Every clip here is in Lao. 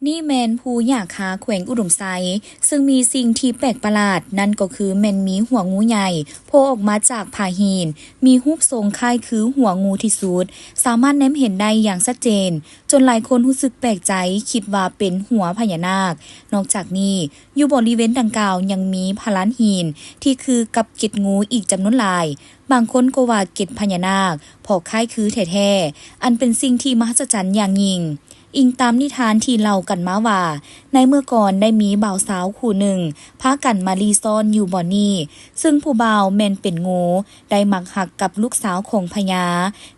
ນີ້ແມ່ນພູຫຍ້າຄາ ແຂວງອຸດົມໄຊ, ເຊິ່ງມີສິ່ງທີ່ແປກປະຫຼາດ, ນັ້ນກໍຄືແມ່ນມີຫົວງູໃຫຍ່ໂຜ່ອອກມາຈາກຜາຫີນ, ມີຮູບຊົງຄ້າຍຄືຫົວງູທີ່ສຸດ, ສາມາດແນມເຫັນໄດ້ຢ່າງຊັດເຈນ, ຈົນຫຼາຍຄົນຮູ້ສຶກແປກໃຈ, ຄິດວ່າເປັນຫົວພະຍານາກ. ນອກຈາກນີ້, ຢູ່ບໍລິເວນດັ່ງກ່າວຍັງມີຜະລານຫີນທີ່ຄືກັບເກັດງູອີກຈຳນວນຫຼາຍ. ບາງຄົນກໍວ່າເກັດພະຍານາກ, ເພາະຄ້າຍຄືແທ້ໆ, ອັນເປັນສິ່ງທີ່ມະຫັດສະຈັນຢ່າງຍິ່ງ. ອີງຕາມນິທານທີ່ເລົ່າກັນມາວ່າ, ໃນເມື່ອກ່ອນໄດ້ມີບ່າວສາວຄູ່ໜຶ່ງພາກັນມາລີ້ຊ່ອນຢູ່ບ່ອນນີ້, ເຊິ່ງຜູ້ບ່າວແມ່ນເປັນງູ, ໄດ້ມັກຮັກກັບລູກສາວຂອງພະຍາ.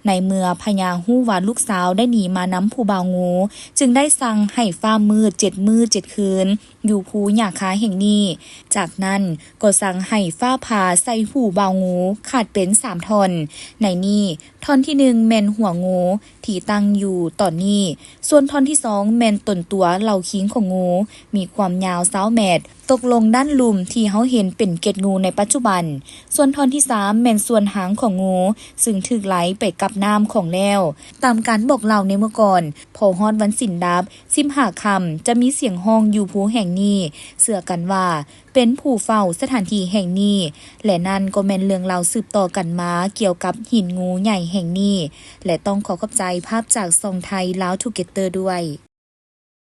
ໃນເມື່ອພະຍາຮູ້ວ່າລູກສາວໄດ້ໜີມານຳຜູ້ບ່າວງູ, ຈຶ່ງໄດ້ສັ່ງໃຫ້ຟ້າມືດເຈັດມື້ເຈັດຄືນ ຢູ່ພູຫຍ້າຄາແຫ່ງນີ້. ຈາກນັ້ນກໍສັ່ງໃຫ້ຟ້າຜ່າໃສ່ຫູບ່າວງູຂາດເປັນສາມທ່ອນ. ໃນນີ້, ທ່ອນທີໜຶ່ງແມ່ນຫົວງູທີ່ຕັ້ງຢູ່ຕອນນີ້, ສ່ວນທ່ອນທີສອງແມ່ນຕົນຕົວເຫຼົ່າຄີງຂອງງູ, ມີຄວາມຍາວຊາວແມັດ, ຕົກລົງດ້ານລຸ່ມທີ່ເຮົາເຫັນເປັນເກັດງູໃນປັດຈຸບັນ. ສ່ວນທ່ອນທີສາມແມ່ນສ່ວນຫາງຂອງງູ, ຊຶ່ງຖືກໄຫຼໄປກັບນ້ຳຂອງແລ້ວ. ຕາມການບອກເລົ່າໃນເມື່ອກ່ອນ, ພໍຮອດວັນສິນດັບ ສິບຫ້າຄ່ຳ ຈະມີສຽງຮ້ອງຢູ່ພູແຫ່ງນີ້, ເຊື່ອກັນວ່າເປັນຜູ້ເຝົ້າສະຖານທີ່ແຫ່ງນີ້, ແລະ ນັ້ນກໍແມ່ນເລື່ອງເລົ່າສືບຕໍ່ກັນມາກ່ຽວກັບຫີນງູໃຫຍ່ແຫ່ງນີ້, ແລະ ຕ້ອງຂໍຂອບໃຈພາບຈາກຊ່ອງໄທລາວທູເກເຕີດ້ວຍ.